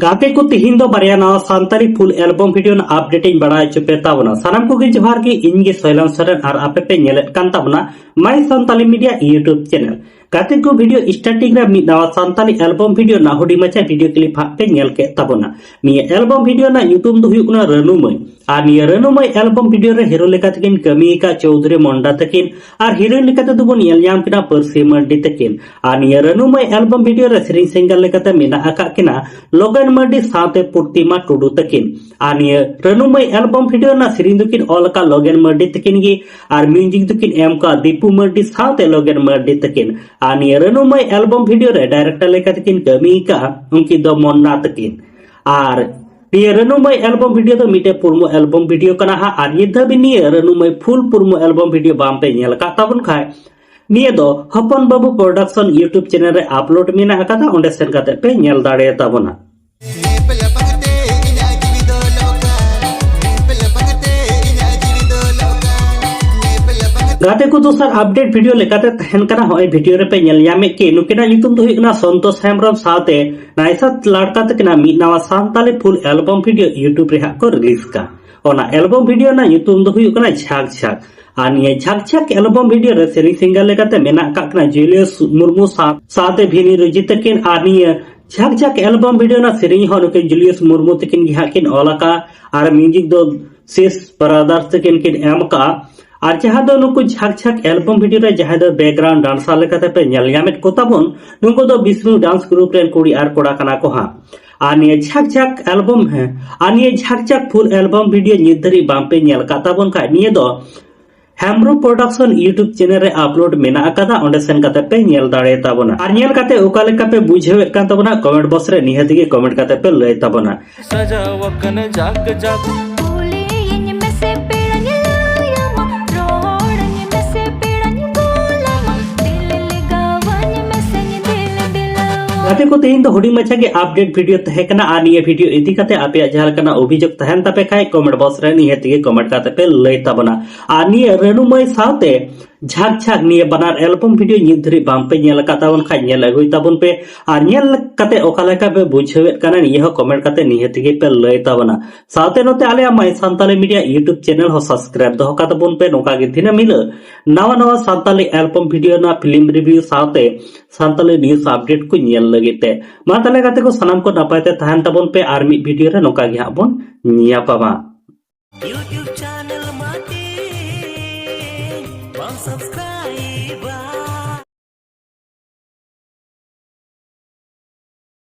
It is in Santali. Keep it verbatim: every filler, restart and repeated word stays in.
ᱜᱟᱛᱮ ᱠᱚ, ᱛᱤᱦᱤᱧ ᱫᱚ ᱵᱟᱨᱭᱟ ᱱᱟᱣᱟ ᱥᱟᱱᱛᱟᱲᱤ full album video ᱨᱮᱱᱟᱜ update ᱤᱧ ᱵᱟᱲᱟᱭ ᱦᱚᱪᱚ ᱯᱮ ᱛᱟᱵᱚᱱᱟ᱾ ᱥᱟᱱᱟᱢ ᱠᱚᱜᱮ ᱡᱚᱦᱟᱨ ᱜᱮ, ᱤᱧ ᱜᱮ ᱥᱚᱭᱞᱟᱱ ᱥᱚᱨᱮᱱ ᱟᱨ ᱟᱯᱮ ᱯᱮ ᱧᱮᱞᱮᱫ ᱠᱟᱱ ᱛᱟᱵᱚᱱᱟ My Santali Media YouTube channel᱾ ᱜᱟᱛᱮ ᱠᱚ, video starting ᱨᱮ ᱢᱤᱫ ᱱᱟᱣᱟ ᱥᱟᱱᱛᱟᱲᱤ album video ᱨᱮᱱᱟᱜ ᱦᱩᱰᱤᱧ ᱢᱟᱪᱷᱟ video clip ᱦᱟᱸᱜ ᱯᱮ ᱧᱮᱞ ᱠᱮᱫ ᱛᱟᱵᱚᱱᱟ᱾ ᱱᱤᱭᱟᱹ album video ᱨᱮᱱᱟᱜ ᱧᱩᱛᱩᱢ ᱫᱚ ᱦᱩᱭᱩᱜ ᱠᱟᱱᱟ ᱨᱟᱹᱱᱩ ᱢᱟᱹᱭ᱾ ᱟᱨ ᱱᱤᱭᱟᱹ ᱨᱟᱹᱱᱩ ᱢᱟᱹᱭ album video ᱨᱮ hero ᱞᱮᱠᱟ ᱛᱮᱠᱤᱱ ᱠᱟᱹᱢᱤ ᱟᱠᱟᱫ ᱪᱳᱣᱫᱷᱩᱨᱤ ᱢᱚᱱᱰᱟ ᱛᱟᱹᱠᱤᱱ ᱟᱨ heroine ᱞᱮᱠᱟ ᱛᱮᱫᱚ ᱵᱚᱱ ᱧᱮᱞ ᱧᱟᱢ ᱠᱤᱱᱟ ᱯᱟᱹᱨᱥᱤ ᱢᱟᱹᱨᱰᱤ ᱛᱟᱹᱠᱤᱱ᱾ ᱟᱨ ᱱᱤᱭᱟᱹ ᱨᱟᱹᱱᱩ ᱢᱟᱹᱭ album video ᱨᱮ ᱥᱮᱨᱮᱧ singer ᱞᱮᱠᱟᱛᱮ ᱢᱮᱱᱟᱜ ᱟᱠᱟᱫ ᱠᱤᱱᱟ ᱞᱚᱜᱮᱱ ᱢᱟᱹᱨᱰᱤ ᱥᱟᱶᱛᱮ ᱯᱨᱚᱛᱤᱢᱟ ᱴᱩᱰᱩ ᱛᱟᱹᱠᱤᱱ᱾ ᱟᱨ ᱱᱤᱭᱟᱹ ᱨᱟᱹᱱᱩ ᱢᱟᱹᱭ album video ᱨᱮᱱᱟᱜ ᱥᱮᱨᱮᱧ ᱫᱚᱠᱤᱱ ᱚᱞ ᱟᱠᱟᱫ ᱞᱚᱜᱮᱱ ᱢᱟᱹᱨᱰᱤ ᱛᱟᱹᱠᱤᱱ ᱜᱮ ᱟᱨ music ᱫᱚᱠᱤᱱ ᱮᱢ ᱟᱠᱟᱫ ᱫᱤᱯᱩ ᱢᱟᱹᱨᱰᱤ ᱥᱟᱶᱛᱮ ᱞᱚᱜᱮᱱ ᱢᱟᱹᱨᱰᱤ ᱛᱟᱹᱠᱤᱱ᱾ ᱟᱨ ᱱᱤᱭᱟᱹ ᱨᱟᱹᱱᱩ ᱢᱟᱹᱭ album video ᱨᱮ director ᱞᱮᱠᱟ ᱛᱮᱠᱤᱱ ᱠᱟᱹᱢᱤ ᱟᱠᱟᱫᱼᱟ ᱩᱱᱠᱤᱱ ᱫᱚ ᱢᱚᱱᱱᱟ ᱛᱟᱹᱠᱤᱱ᱾ ᱟᱨ ᱱᱤᱭᱟᱹ ᱨᱟᱹᱱᱩ ᱢᱟᱹᱭ album video ᱫᱚ ᱢᱤᱫᱴᱮᱡ ᱯᱩᱨᱢᱩ album video ᱠᱟᱱᱟ ᱦᱟᱸᱜ, ᱟᱨ ᱱᱤᱛ ᱫᱷᱟᱹᱵᱤᱡ ᱱᱤᱭᱟᱹ ᱨᱟᱹᱱᱩ ᱢᱟᱹᱭ full ᱯᱩᱨᱢᱩ album video ᱵᱟᱝ ᱯᱮ ᱧᱮᱞ ᱟᱠᱟᱫ ᱛᱟᱵᱚᱱ ᱠᱷᱟᱡ, ᱱᱤᱭᱟᱹ ᱫᱚ ᱦᱚᱯᱚᱱ ᱵᱟᱹᱵᱩ production YouTube channel ᱨᱮ upload ᱢᱮᱱᱟᱜ ᱟᱠᱟᱫᱟ, ᱚᱸᱰᱮ ᱥᱮᱱ ᱠᱟᱛᱮ ᱯᱮ ᱧᱮᱞ ᱫᱟᱲᱮᱭᱟᱛᱟᱵᱚᱱᱟ᱾ ᱜᱟᱛᱮ ᱠᱚ, ᱫᱚᱥᱟᱨ update video ᱞᱮᱠᱟᱛᱮ ᱛᱟᱦᱮᱱ ᱠᱟᱱᱟ ᱦᱚᱸᱜᱼᱚᱭ video ᱨᱮᱯᱮ ᱧᱮᱞ ᱧᱟᱢᱮᱫ ᱠᱤ, ᱱᱩᱠᱤᱱᱟᱜ ᱧᱩᱛᱩᱢ ᱫᱚ ᱦᱩᱭᱩᱜ ᱠᱟᱱᱟ ᱥᱚᱱᱛᱳᱥ ᱦᱮᱢᱵᱨᱚᱢ ᱥᱟᱶᱛᱮ ᱱᱟᱭᱥᱟᱛ ᱞᱟᱲᱠᱟ ᱛᱟᱹᱠᱤᱱᱟᱜ ᱢᱤᱫ ᱱᱟᱣᱟ Santali full album video YouTube ᱨᱮ ᱦᱟᱸᱜ ᱠᱚ release ᱠᱟᱜᱼᱟ᱾ ᱚᱱᱟ album video ᱨᱮᱱᱟᱜ ᱧᱩᱛᱩᱢ ᱫᱚ ᱦᱩᱭᱩᱜ ᱠᱟᱱᱟ ᱡᱷᱟᱠ ᱡᱷᱟᱠ᱾ ᱟᱨ ᱱᱤᱭᱟᱹ ᱡᱷᱟᱠ ᱡᱷᱟᱠ album video ᱨᱮ ᱥᱮᱨᱮᱧ singer ᱞᱮᱠᱟᱛᱮ ᱢᱮᱱᱟᱜ ᱟᱠᱟᱫ ᱠᱤᱱᱟ ᱡᱩᱞᱤᱭᱟᱥ ᱢᱩᱨᱢᱩ ᱥᱟᱶ, ᱥᱟᱶᱛᱮ ᱵᱷᱤᱱᱤ ᱨᱩᱡᱤ ᱛᱟᱹᱠᱤᱱ᱾ ᱟᱨ ᱱᱤᱭᱟᱹ ᱡᱷᱟᱠ ᱡᱷᱟᱠ album video ᱨᱮᱱᱟᱜ ᱥᱮᱨᱮᱧ ᱦᱚᱸ ᱱᱩᱠᱤᱱ ᱡᱩᱞᱤᱭᱟᱥ ᱢᱩᱨᱢᱩ ᱛᱟᱹᱠᱤᱱ ᱜᱮ ᱦᱟᱸᱜ ᱠᱤᱱ ᱚᱞ ᱟᱠᱟᱫᱼᱟ ᱟᱨ music ᱫᱚ ᱥᱤᱥ ᱵᱨᱟᱫᱟᱨᱥ ᱛᱟᱹᱠᱤᱱ ᱠᱤᱱ ᱮᱢ ᱟᱠᱟᱫᱼᱟ᱾ ᱟᱨ ᱡᱟᱦᱟᱸ ᱫᱚ ᱱᱩᱠᱩ ᱡᱷᱟᱠ ᱡᱷᱟᱠ album video ᱨᱮ ᱡᱟᱦᱟᱸᱭ ᱫᱚ background dancer ᱞᱮᱠᱟᱛᱮ ᱯᱮ ᱧᱮᱞ ᱧᱟᱢᱮᱫ ᱠᱚ ᱛᱟᱵᱚᱱ, ᱱᱩᱠᱩ ᱫᱚ ᱵᱤᱥᱱᱩ dance group ᱨᱮᱱ ᱠᱩᱲᱤ ᱟᱨ ᱠᱚᱲᱟ ᱠᱟᱱᱟ ᱠᱚ ᱦᱟᱸᱜ᱾ ᱟᱨ ᱱᱤᱭᱟᱹ ᱡᱷᱟᱠ ᱡᱷᱟᱠ album, ᱦᱮᱸ, ᱟᱨ ᱱᱤᱭᱟᱹ ᱡᱷᱟᱠ ᱡᱷᱟᱠ full album video ᱱᱤᱛ ᱫᱷᱟᱹᱨᱤᱡ ᱵᱟᱝ ᱯᱮ ᱧᱮᱞ ᱟᱠᱟᱫ ᱛᱟᱵᱚᱱ ᱠᱷᱟᱡ, ᱱᱤᱭᱟᱹ ᱫᱚ ᱦᱮᱢᱵᱨᱚᱢ Production YouTube channel ᱨᱮ upload ᱢᱮᱱᱟᱜ ᱟᱠᱟᱫᱟ, ᱚᱸᱰᱮ ᱥᱮᱱ ᱠᱟᱛᱮ ᱯᱮ ᱧᱮᱞ ᱫᱟᱲᱮᱭᱟᱛᱟᱵᱚᱱᱟ᱾ ᱟᱨ ᱧᱮᱞ ᱠᱟᱛᱮ ᱚᱠᱟ ᱞᱮᱠᱟ ᱯᱮ ᱵᱩᱡᱷᱟᱹᱣᱮᱫ ᱠᱟᱱ ᱛᱟᱵᱚᱱᱟ comment box ᱨᱮ ᱱᱤᱦᱟᱹᱛ ᱜᱮ comment ᱠᱟᱛᱮ ᱯᱮ ᱞᱟᱹᱭ ᱛᱟᱵᱚᱱᱟ᱾ ᱥᱟᱡᱟᱣ ᱟᱠᱟᱱ ᱡᱟᱠ ᱡᱟᱠ᱾ ᱠᱩᱞᱤᱭᱤᱧ ᱢᱮᱥᱮ ᱯᱮᱲᱟᱧ ᱞᱟᱹᱭᱟᱢᱟ, ᱨᱚᱲᱟᱹᱧ ᱢᱮᱥᱮ ᱯᱮᱲᱟᱧ ᱜᱳᱞᱟᱢᱟ, ᱫᱤᱞ ᱞᱮᱜᱟᱣᱟᱹᱧ ᱢᱮᱥᱮᱧ ᱫᱤᱞ ᱫᱤᱞᱟᱣᱟ᱾ ᱜᱟᱛᱮ ᱠᱚ, ᱛᱮᱦᱮᱧ ᱫᱚ ᱦᱩᱰᱤᱧ ᱢᱟᱪᱷᱟ ᱜᱮ update video ᱛᱟᱦᱮᱸ ᱠᱟᱱᱟ, ᱟᱨ ᱱᱤᱭᱟᱹ video ᱤᱫᱤ ᱠᱟᱛᱮ ᱟᱯᱮᱭᱟᱜ ᱡᱟᱦᱟᱸ ᱞᱮᱠᱟᱱᱟᱜ ᱚᱵᱷᱤᱡᱳᱜᱽ ᱛᱟᱦᱮᱱ ᱛᱟᱯᱮ ᱠᱷᱟᱡ comment box ᱨᱮ ᱱᱤᱦᱟᱹᱛ ᱜᱮ comment ᱠᱟᱛᱮ ᱯᱮ ᱞᱟᱹᱭ ᱛᱟᱵᱚᱱᱟ᱾ ᱟᱨ ᱱᱤᱭᱟᱹ ᱨᱟᱹᱱᱩ ᱢᱟᱹᱭ ᱥᱟᱶᱛᱮ ᱡᱷᱟᱠ ᱡᱷᱟᱠ ᱱᱤᱭᱟᱹ ᱵᱟᱱᱟᱨ ᱮᱞᱵᱚᱢ ᱵᱷᱤᱰᱤᱭᱳ ᱱᱤᱛ ᱫᱷᱟᱹᱨᱤᱡ ᱵᱟᱝ ᱯᱮ ᱧᱮᱞ ᱟᱠᱟᱫ ᱛᱟᱵᱚᱱ ᱠᱷᱟᱡ, ᱧᱮᱞ ᱟᱹᱜᱩᱭ ᱛᱟᱵᱚᱱ ᱯᱮ᱾ ᱟᱨ ᱧᱮᱞ ᱠᱟᱛᱮ ᱚᱠᱟ ᱞᱮᱠᱟ ᱯᱮ ᱵᱩᱡᱷᱟᱹᱣᱮᱫ ᱠᱟᱱᱟ, ᱱᱤᱭᱟᱹ ᱦᱚᱸ ᱠᱚᱢᱮᱱᱴ ᱠᱟᱛᱮ ᱱᱤᱦᱟᱹᱛ ᱜᱮ ᱯᱮ ᱞᱟᱹᱭ ᱛᱟᱵᱚᱱᱟ᱾ ᱥᱟᱶᱛᱮ ᱱᱚᱛᱮ ᱟᱞᱮᱭᱟᱜ ᱢᱟᱭ ᱥᱟᱱᱛᱟᱞᱤ ᱢᱤᱰᱤᱭᱟ YouTube ᱪᱮᱱᱮᱞ ᱦᱚᱸ ᱥᱟᱵᱥᱠᱨᱟᱭᱤᱵ ᱫᱚᱦᱚ ᱠᱟᱛᱟ ᱵᱚᱱ ᱯᱮ᱾ ᱱᱚᱝᱠᱟ ᱜᱮ ᱫᱤᱱᱟᱹᱢ ᱦᱤᱞᱳᱜ ᱱᱟᱣᱟ ᱱᱟᱣᱟ ᱥᱟᱱᱛᱟᱞᱤ ᱮᱞᱵᱚᱢ ᱵᱷᱤᱰᱤᱭᱳ ᱨᱮᱱᱟᱜ ᱯᱷᱤᱞᱢ ᱨᱤᱵᱷᱤᱭᱩ ᱥᱟᱶᱛᱮ ᱥᱟᱱᱛᱟᱞᱤ ᱱᱤᱭᱩᱡ ᱟᱯᱰᱮᱴ ᱠᱚ ᱧᱮᱞ ᱞᱟᱹᱜᱤᱫ ᱛᱮ᱾ ᱢᱟ ᱛᱟᱦᱞᱮ ᱜᱟᱛᱮ ᱠᱚ, ᱥᱟᱱᱟᱢ ᱠᱚ ᱱᱟᱯᱟᱭ ᱛᱮ ᱛᱟᱦᱮᱱ ᱛᱟᱵᱚᱱ ᱯᱮ, ᱟᱨ ᱢᱤᱫ ᱵᱷᱤᱰᱤᱭᱳ ᱨᱮ ᱱᱚᱝᱠᱟ ᱜᱮ ᱦᱟᱸᱜ ᱵᱚᱱ ᱧᱟᱯᱟᱢᱟ᱾